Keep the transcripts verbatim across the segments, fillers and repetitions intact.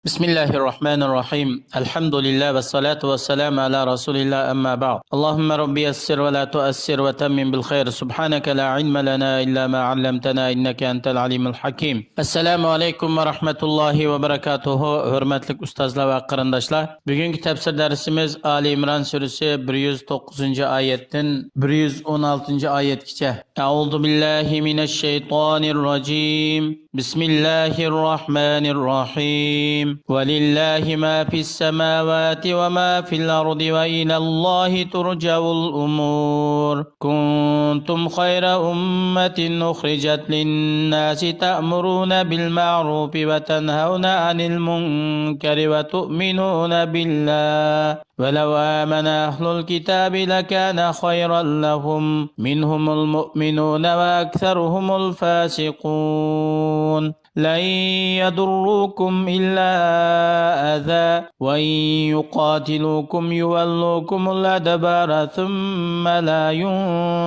بسم الله الرحمن الرحيم. الحمد لله والصلاة والسلام على رسول الله، أما بعد. اللهم رب يسر ولا تعسر وتمم بالخير. سبحانك لا علم لنا إلا ما علمتنا إنك أنت العليم الحكيم. السلام عليكم ورحمة الله وبركاته. ھۆرمەتلىك ئۇستازلار ۋە قېرىنداشلار، بۈگۈنكى تەپسىر دەرسىمىز ئالى ئىمران سۈرىسى بىر يۈز توققۇزىنچى ئايەتتىن بىر يۈز ئون ئالتىنچى ئايەتكىچە. أعوذ بالله من الشيطان الرجيم. بسم الله الرحمن الرحيم. ولله ما في السماوات وما في الأرض وإلى الله ترجع الأمور. كنتم خير أمة أخرجت للناس تأمرون بالمعروف وتنهون عن المنكر وتؤمنون بالله ولو آمن أهل الكتاب لكان خيرا لهم منهم المؤمنون وأكثرهم الفاسقون. لن يضروكم إلا أذى وإن يقاتلوكم يولوكم الأدبار ثم لا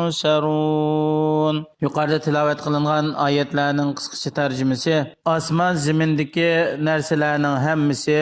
ينصرون. يۇقىرىدا تىلاۋەت قىلىنغان ئايەتلەرنىڭ قىسقىچە تەرجىمىسى، ئاسمان زېمىندىكى نەرسىلەرنىڭ ھەممىسى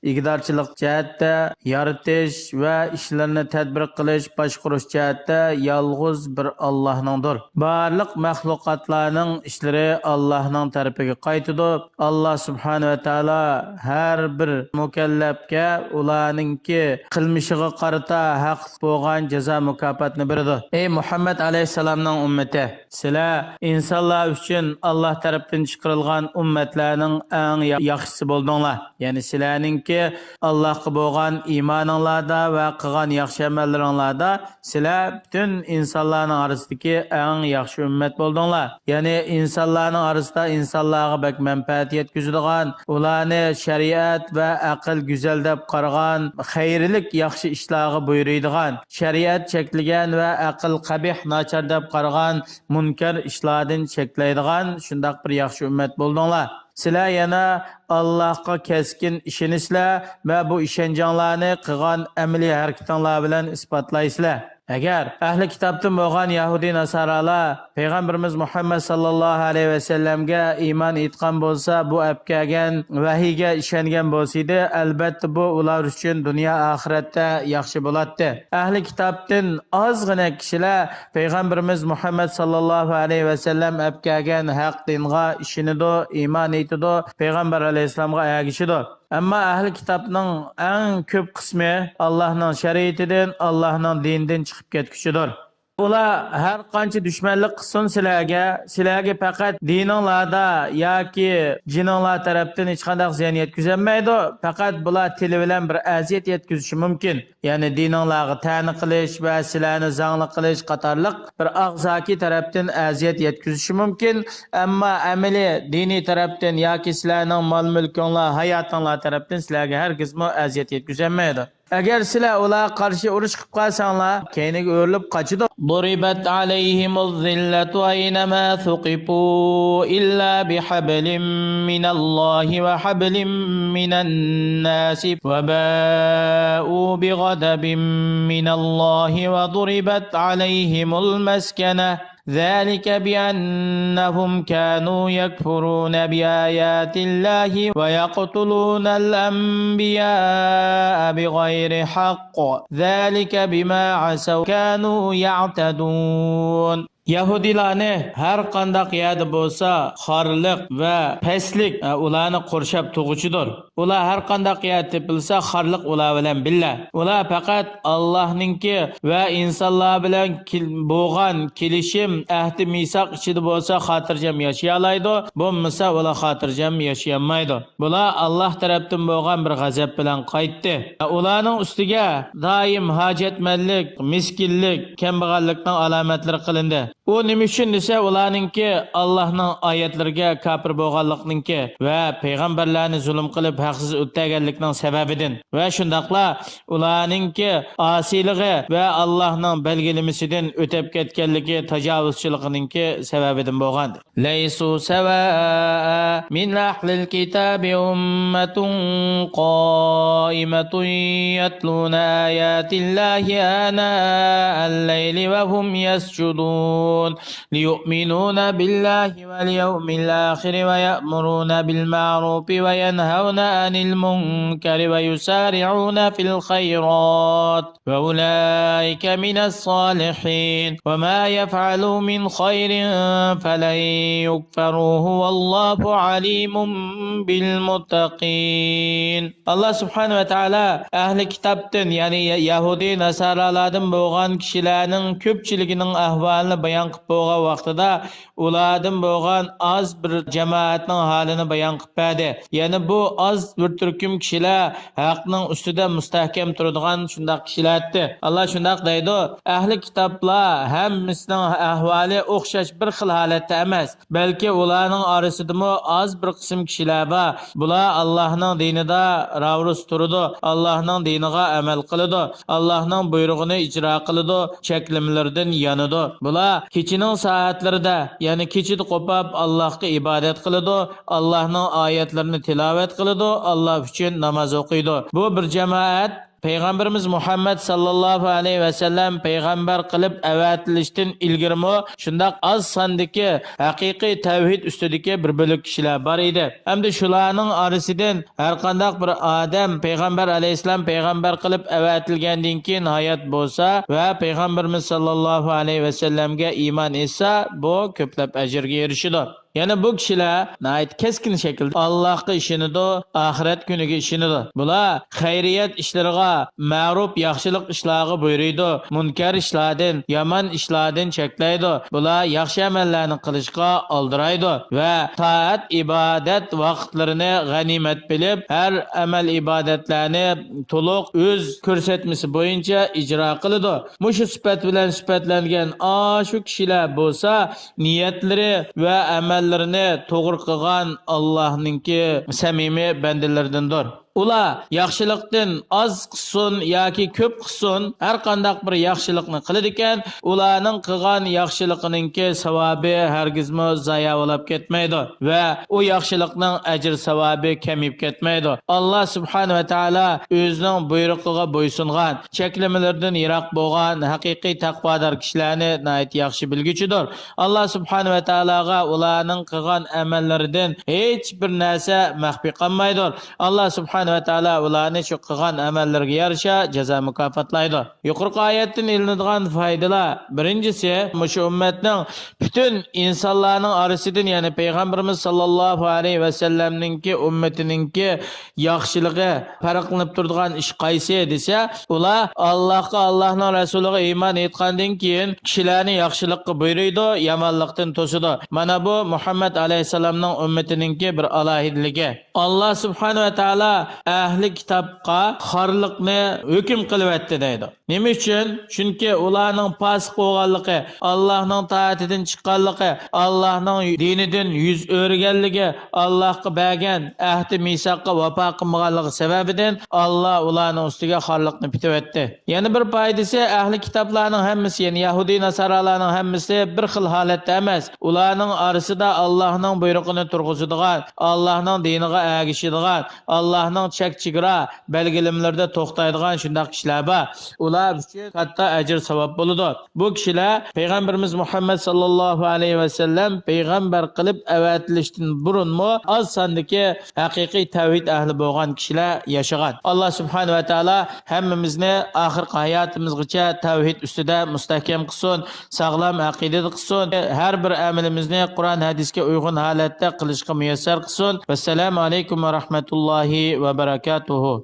ئىگىدارچىلىق جەھەتتە يارىتىش ۋە ئىشلىرىنى تەدبىر قىلىش، باشقۇرۇش جەھەتتە يالغۇز بىر ئاللاھنىڭدۇر. بارلىق مەخلۇقاتلارنىڭ ئىشلىرى ئاللاھنىڭ تەرىپىگە قايتىدۇ. ئاللاھ سۇبھانەھۇ ۋە تائالا ھەر بىر مۇكەللەپكە ئۇلارنىڭكى قىلمىشىغا قارىتا ھەقلىق بولغان جازا مۇكاپاتنى بېرىدۇ. ئەي مۇھەممەد ئەلەيھىسسالامنىڭ ئۈممىتى! سىلەر ئىنسانلار ئۈچۈن ئاللاھ تەرىپىدىن چىقىرىلغان ئۈممەتلەرنىڭ ئەڭ يا-، ياخشىسى بولدۇڭلار. يەنى سىلەرنىڭكى ئاللاھقا بولغان ئىمانىڭلاردا ۋە قىلغان ياخشى ئەمەللىرىڭلاردا سىلەر پۈتۈن ئىنسانلارنىڭ ئارىسىدىكى ئەڭ ياخشى ئۈممەت بولدۇڭلار. يەنى ئىنسانلارنىڭ ئارىسىدا ئىنسانلارغا بەك مەنپەئەت يەتكۈزىدىغان، ئۇلارنى شەرىئەت ۋە ئەقىل گۈزەل دەپ قارىغان، خەيرلىك ياخشى ئىشلارغا بۇيرۇيدىغان، شەرىئەت چەكلىگەن ۋە ئەقىل قەبىھ ناچار دەپ قارىغان مۇنكەر ئىشلاردىن چەكلەيدىغان شۇنداق بىر ياخشى ئۈممەت بولدۇڭلار. سىلەر يەنە ئاللاھقا كەسكىن ئىشىنىسىلەر ۋە بۇ ئىشەنچىڭلارنى قىلغان ئەمەلىي ھەرىكىتىڭلار بىلەن ئىسپاتلايسىلەر. ئەگەر ئەھلى كىتابتىن بولغان يەھۇدىي ناسارالار پەيغەمبىرىمىز مۇھەممەد ساللاللاھۇ ئەلەيھى ۋەسەللەمگە ئىمان ئېيتقان بولسا، بۇ ئەپ كەلگەن ۋەھىيگە ئىشەنگەن بولسىدى، ئەلبەتتە بۇ ئۇلار ئۈچۈن دۇنيا ئاخىرەتتە ياخشى بولاتتى. ئەھلى كىتابتىن ئازغىنە كىشىلەر پەيغەمبىرىمىز مۇھەممەد ساللاللاھۇ ئەلەيھى ۋەسەللەم ئەپ كەلگەن ھەق دىنغا ئىشىنىدۇ، ئىمان ئېيتىدۇ، پەيغەمبەر ئەلەيھىسسالامغا ئەگىشىدۇ. ئەمما ئەھلى كىتابنىڭ ئەڭ كۆپ قىسمى ئاللاھنىڭ شەرىئىتىدىن، ئاللاھنىڭ دىنىدىن چىقىپ كەتكۈچىدۇر. ئۇلار ھەر قانچە دۈشمەنلىك قىلسۇن سىلەرگە، سىلەرگە پەقەت دىنىڭلاردا ياكى جېنىڭلار تەرەپتىن ھېچقانداق زىيان يەتكۈزەلمەيدۇ. پەقەت بۇلار تىلى بىلەن بىر ئەزىيەت يەتكۈزۈشى مۇمكىن. يەنى دىنىڭلارغا تەنە قىلىش ۋە سىلەرنى زاڭلىق قىلىش قاتارلىق بىر ئاغزاكى تەرەپتىن ئەزىيەت يەتكۈزۈشى مۇمكىن، ئەمما ئەمەلىي دىنىي تەرەپتىن ياكى سىلەرنىڭ مال-مۈلكۈڭلار، ھاياتىڭلار تەرەپتىن سىلەرگە ھەرگىزمۇ ئەزىيەت يەتكۈزەلمەيدۇ. ئەگەر سىلەر ئۇلارغا قارشى ئۇرۇش قىلىپ قالساڭلار، كەينىگە ئۆرۈلۈپ قاچىدۇ. ضربت عليهم الذلة أينما ثقفوا إلا بحبل من الله وحبل من الناس وباءوا بغضب من الله وضربت عليهم المسكنة ذلك بأنهم كانوا يكفرون بآيات الله ويقتلون الأنبياء بغير حق ذلك بما عصوا كانوا يعتدون. يەھۇدىيلارنى ھەر قانداق يەردە بولسا خارلىق ۋە پەسلىك، ئە، ئۇلارنى قورشاپ تۇرغۇچىدۇر. ئۇلار ھەر قانداق يەردە تېپىلسا، خارلىق ئۇلار بىلەن بىللە. ئۇلار پەقەت ئاللاھنىڭكى ۋە ئىنسانلار بىلەن كېل-، بولغان كېلىشىم، ئەھدى مىساق ئىچىدە بولسا خاتىرجەم ياشىيالايدۇ، بولمىسا ئۇلار خاتىرجەم ياشىيالمايدۇ. بۇلار ئاللاھ تەرەپتىن بولغان بىر غەزەپ بىلەن قايتتى. ئۇلارنىڭ ئۈستىگە دائىم ھاجەتمەنلىك، مىسكىنلىك، كەمبەغەللىكنىڭ ئالامەتلىرى قىلىندى. ئۇ نېمە ئۈچۈن دېسە، ئۇلارنىڭكى ئاللاھنىڭ ئايەتلىرىگە كاپىر بولغانلىقنىڭكى ۋە پەيغەمبەرلەرنى زۇلۇم قىلىپ ھەقسىز ئۆتەگەنلىكنىڭ سەۋەبىدىن ۋە شۇنداقلا ئۇلارنىڭكى ئاسىيلىقى ۋە ئاللاھنىڭ بەلگىلىمىسىدىن ئۆتەپ كەتكەنلىكى، تاجاۋۇزچىلىقىنىڭكى سەۋەبىدىن بولغان. ليسوا سواء من أهل الكتاب أمة قائمة يتلون آيات الله آناء الليل وهم يسجدون. ليؤمنون بالله واليوم الآخر ويأمرون بالمعروف وينهون عن المنكر ويسارعون في الخيرات وأولئك من الصالحين وما يفعلوا من خير فلن يكفروه والله عليم بالمتقين. ئاللا سۇبھانەھۇ ۋە تائالا ئەھلى كىتابتىن، يەنى يەھۇدىي ناسارالاردىن بولغان كىشىلەرنىڭ كۆپچىلىكىنىڭ ئەھۋالىنى بايان قىلىپ بولغان ۋاقتىدا، ئۇلاردىن بولغان ئاز بىر جامائەتنىڭ ھالىنى بايان قىلىپ بەردى. يەنى بۇ ئاز بىر تۈركۈم كىشىلەر ھەقنىڭ ئۈستىدە مۇستەھكەم تۇرىدىغان شۇنداق كىشىلەر ئىدى. ئاللا شۇنداق دەيدۇ، ئەھلى كىتابلار ھەممىسىنىڭ ئەھۋالى ئوخشاش بىر خىل ھالەتتە ئەمەس. بەلكى ئۇلارنىڭ ئارىسىدىمۇ ئاز بىر قىسىم كىشىلەر بار. بۇلار ئاللاھنىڭ دىنىدا راۋۇرۇس تۇرىدۇ، ئاللاھنىڭ دىنىغا ئەمەل قىلىدۇ، ئاللاھنىڭ بۇيرۇقىنى ئىجرا قىلىدۇ، چەكلىمىلىرىدىن يانىدۇ. بۇلار كېچىنىڭ سائەتلىرىدە، يەنى كېچىدە قوپاپ ئاللاھقا ئىبادەت قىلىدۇ، ئاللاھنىڭ ئايەتلىرىنى تىلاۋەت قىلىدۇ، ئاللاھ ئۈچۈن ناماز ئوقۇيدۇ. بۇ بىر جامائەت. پەيغەمبىرىمىز مۇھەممەد ساللاللاھۇ ئەلەيھى ۋەسەللەم پەيغەمبەر قىلىپ ئەۋەتىلىشتىن ئىلگىرىمۇ شۇنداق ئاز ساندىكى ھەقىقىي تەۋھىد ئۈستىدىكى بىر بۆلەك كىشىلەر بار ئىدى. ئەمدى شۇلارنىڭ ئارىسىدىن ھەرقانداق بىر ئادەم پەيغەمبەر ئەلەيھىسسالام پەيغەمبەر قىلىپ ئەۋەتىلگەندىن كېيىن ھايات بولسا ۋە پەيغەمبىرىمىز ساللاللاھۇ ئەلەيھى ۋەسەللەمگە ئىمان ئېيتسا، بۇ كۆپلەپ ئەجىرگە ئېرىشىدۇ. يەنە بۇ كىشىلەر ناھايىتى كەسكىن شەكىلدە ئاللاھقا ئىشىنىدۇ، ئاخىرەت كۈنىگە ئىشىنىدۇ. بۇلار خەيرىيەت ئىشلىرىغا، مەرۇپ ياخشىلىق ئىشلارغا بۇيرۇيدۇ، مۇنكەر ئىشلاردىن، يامان ئىشلاردىن چەكلەيدۇ. بۇلار ياخشى ئەمەللەرنى قىلىشقا ئالدىرايدۇ ۋە تائەت ئىبادەت ۋاقىتلىرىنى غەنىيمەت بىلىپ، ھەر ئەمەل ئىبادەتلەرنى تولۇق ئۆز كۆرسەتمىسى بويىچە ئىجرا قىلىدۇ. مۇشۇ سۈپەت بىلەن سۈپەتلەنگەن ئاشۇ كىشىلەر بولسا، نىيەتلىرى ۋە ئەمەللىرىنى توغرا قىلغان ئاللاھنىڭكى سەمىمىي بەندىلىرىدىندۇر. ئۇلار ياخشىلىقتىن ئاز قىلسۇن ياكى كۆپ قىلسۇن، ھەر قانداق بىر ياخشىلىقنى قىلىدىكەن، ئۇلارنىڭ قىلغان ياخشىلىقىنىڭكى ساۋابى ھەرگىزمۇ زايا بولاپ كەتمەيدۇ ۋە ئۇ ياخشىلىقنىڭ ئەجىر ساۋابى كېمىيىپ كەتمەيدۇ. ئاللا سۇبھانەھۇ ۋە تائالا ئۆزىنىڭ بۇيرۇقىغا بويسۇنغان، چەكلىمىلىرىدىن يىراق بولغان ھەقىقىي تەقۋادار كىشىلەرنى ناھايىتى ياخشى بىلگۈچىدۇر. ئاللا سۇبھانەھۇ ۋە تائالاغا ئۇلارنىڭ قىلغان ئەمەللىرىدىن ھېچ بىر نەرسە مەخپىي قالمايدۇ. ئاللا سۇبھانەھۇ ۋە تائالا ئۇلارنى شۇ قىلغان ئەمەللىرىگە يارىشا جازا مۇكاپاتلايدۇ. يۇقىرىقى ئايەتتىن ئېلىنىدىغان پايدىلار، بىرىنچىسى، مۇشۇ ئۈممەتنىڭ پۈتۈن ئىنسانلارنىڭ ئارىسىدىن، يەنى پەيغەمبىرىمىز ساللاللاھۇ ئەلەيھى ۋەسەللەمنىڭكى ئۈممىتىنىڭكى ياخشىلىقى پەرقلىنىپ تۇرىدىغان ئىش قايسى دېسە، ئۇلار ئاللاھقا، ئاللاھنىڭ رەسۇلىغا ئىمان ئېيتقاندىن كېيىن كىشىلەرنى ياخشىلىققا بۇيرۇيدۇ، يامانلىقتىن توسىدۇ. مانا بۇ مۇھەممەد ئەلەيھىسسالامنىڭ ئۈممىتىنىڭكى بىر ئالاھىدىلىكى. ئاللا سۇبھانەھۇ ۋە تائالا ئەھلى كىتابقا خارلىقنى ھۆكۈم قىلىۋەتتى دەيدۇ. نېمە ئۈچۈن؟ چۈنكى ئۇلارنىڭ پاسىق بولغانلىقى، ئاللاھنىڭ تائىتىدىن چىققانلىقى، ئاللاھنىڭ دىنىدىن يۈز ئۆرۈگەنلىكى، ئاللاھقا بەرگەن ئەھدى مىساققا ۋاپا قىلمىغانلىقى سەۋەبىدىن ئاللا ئۇلارنىڭ ئۈستىگە خارلىقنى پۈتۈۋەتتى. يەنە بىر پايدىسى، ئەھلى كىتابلارنىڭ ھەممىسى، يەنى يەھۇدىي ناسارالارنىڭ ھەممىسى بىر خىل ھالەتتە ئەمەس. ئۇلارنىڭ ئارىسىدا ئاللاھنىڭ بۇيرۇقىنى تۇرغۇزىدىغان، ئاللاھنىڭ دىنىغا ئەگىشىدىغان، ئاللاھنىڭ چەك-چېگرا بەلگىلىمىلىرىدە توختايدىغان شۇنداق كىشىلەر بار. ئۇلار ئۈچۈن كاتتا ئەجىر-ساۋاب بولىدۇ. بۇ كىشىلەر پەيغەمبىرىمىز مۇھەممەد ساللاللاھۇ ئەلەيھى ۋەسەللەم پەيغەمبەر قىلىپ ئەۋەتىلىشتىن بۇرۇنمۇ ئاز ساندىكى ھەقىقىي تەۋھىد ئەھلى بولغان كىشىلەر ياشىغان. ئاللا سۇبھانەھۇ ۋە تائالا ھەممىمىزنى ئاخىرقى ھاياتىمىزغىچە تەۋھىد ئۈستىدە مۇستەھكەم قىلسۇن، ساغلام ئەقىدىدە قىلسۇن، ھەر بىر ئەمىلىمىزنى قۇرئان ھەدىسكە ئۇيغۇن ھالەتتە قىلىشقا مۇيەسسەر قىلسۇن. ۋەسسالامۇ ئەلەيكۇم ۋە رەھمەتۇللاھى ۋە بەرەكاتۇھۇ.